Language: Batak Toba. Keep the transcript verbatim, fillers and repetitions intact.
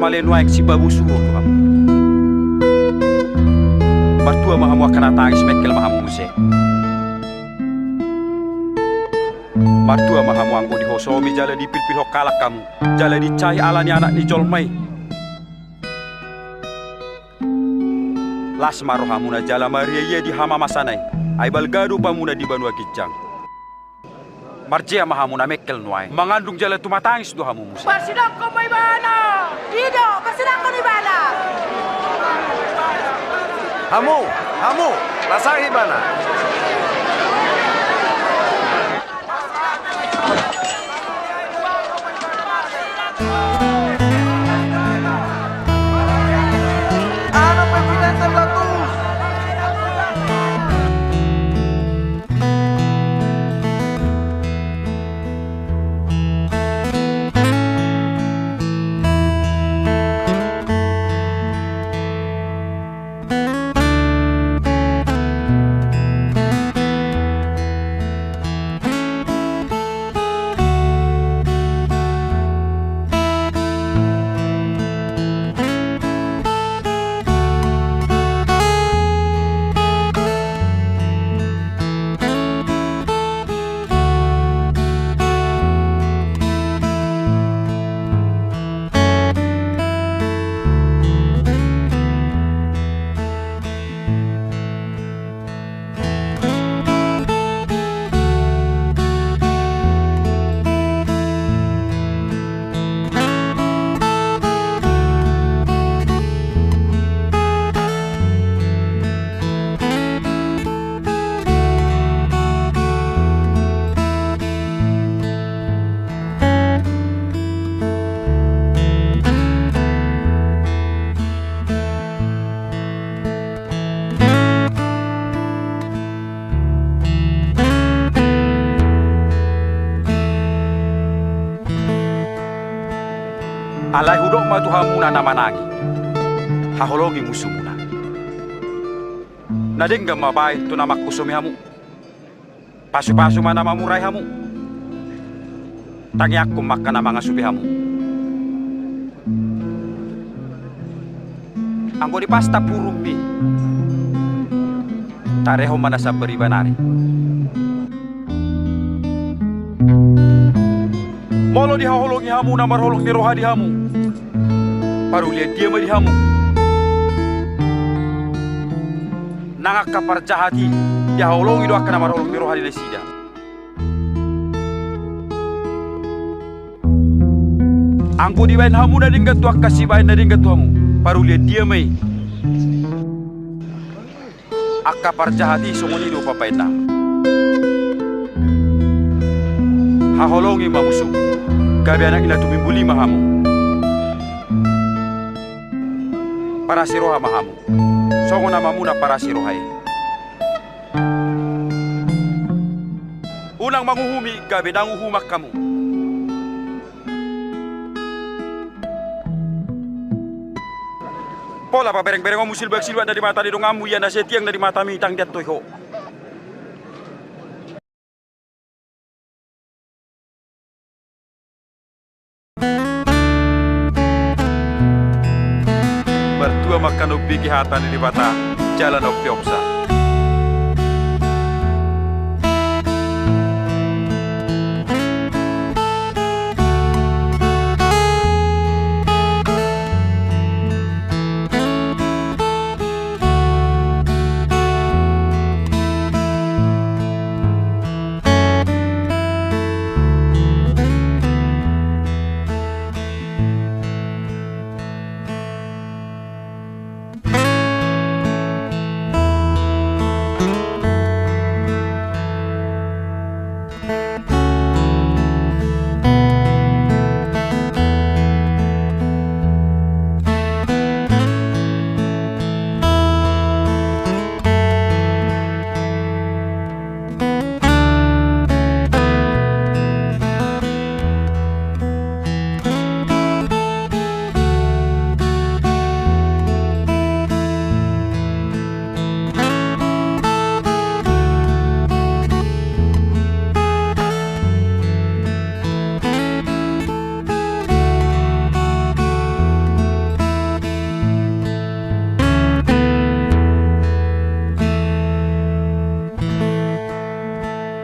Male nuaeng sibabu suro tu hamu. Martua ma hamu angka na tangis, mengkel ma hamu muse. Martua ma hamu anggo dihosomi jala dipilpilhon halak hamu, jala diinsahi ala ni Anak ni jolma i. Las ma rohamuna jala mariaia di hamamasana i, ai balga do umpamuna di banua ginjang. Marjea ma hamu na mengkel nuaeng, mangandung jala tumatangis do hamu muse. Parsidangkon ma ibana! I do, parsidangkon ibana! Hamu, hamu, lasahi ibana! Alai hudok ma tu hamuna na manangi, haholongi musumuna. Na denggan ma baen tu na manghusomi hamu. Pasupasu ma na mamurai hamu. Tangiangkon ma angka na mangasupi hamu. Anggo di pasta purummi, tarehon ma na sambar iba nari. Molo dihaholongi hamu na marholong ni roha di hamu, parulian dia ma di hamu. Nang angka parjahat i dihaholongi do angka na marholong ni roha di nasida. Anggo dibaen hamu na denggan tu angka sibaen na denggan tu hamu, parulian dia ma i. Angka parjahat i songon i do papainna. Haholongi ma musum, gabe anak ni na tumimbul i ma hamu. Parasi roha ma hamu, songon amamuna parasi roha i. Unang manguhumi gabe nang uhuman hamu. Pola paberengberengonmu silbak-silbak na di mata ni donganmu, ia na setiang na di matami, ndang diantoi ho. Martua ma angka na umbege hata ni Debata jala na umpeopsa.